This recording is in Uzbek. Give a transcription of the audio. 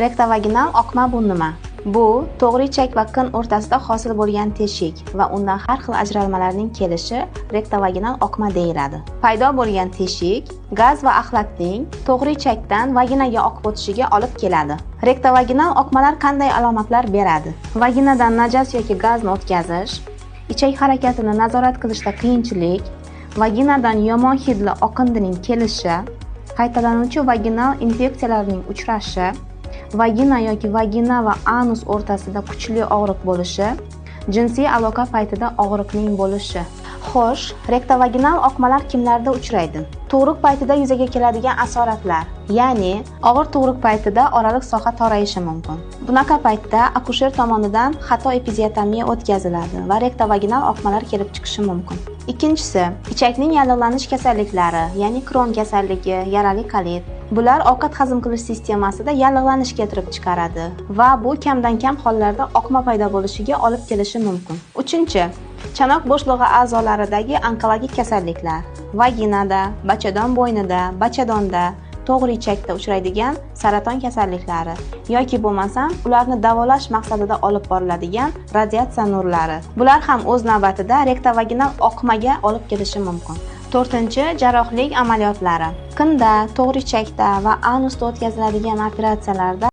Rektovaginal oqma bu nima? Bu to'g'ri ichak va qin o'rtasida hosil bo'lgan teshik va undan har xil ajralmalarning kelishi rektovaginal oqma deyiladi. Paydo bo'lgan teshik gaz va axlatning to'g'ri ichakdan vaginaga oqib o'tishiga olib keladi. Rektovaginal oqmalar qanday alomatlar beradi? Vaginadan najas yoki gazni o'tkazish, ichak harakatini nazorat qilishda qiyinchilik, vaginadan yomon hidli oqindining kelishi, qaytalanuvchi vaginal infeksiyalarning uchrashi, vagina yoki vagina va anus o'rtasida kuchli og'riq bo'lishi, jinsiy aloqa paytida og'riqning bo'lishi. Xo'sh, rektovaginal oqmalar kimlarda uchraydi? Tug'ruq paytida yuzaga keladigan asoratlar, ya'ni og'ir tug'ruq paytida oraliq soha torayishi mumkin. Bunaqa paytda akusher tomonidan xato epiziotomiya o'tkaziladi va rektovaginal oqmalar kelib chiqishi mumkin. Ikkinchisi, ichakning yallig'lanish kasalliklari, ya'ni Kron kasalligi, yarali kolit. Bular ovqat hazm qilish sistemasida yallig'lanish keltirib chiqaradi va bu kamdan kam hollarda oqma paydo bo'lishiga olib kelishi mumkin. Uchinchi, chanoq bo'shlig'i a'zolaridagi onkologik kasalliklar, vaginada, bachadon bo'ynida, bachadonda, to'g'ri ichakda uchraydigan saraton kasalliklari yoki bo'lmasam ularni davolash maqsadida olib boriladigan radiatsiya nurlari. Bular ham o'z navbatida rektovaginal oqmaga olib kelishi mumkin. To'rtinchi, jarrohlik amaliyotlari. Qinda, to'g'ri ichakda va anusda o'tkaziladigan operatsiyalarda.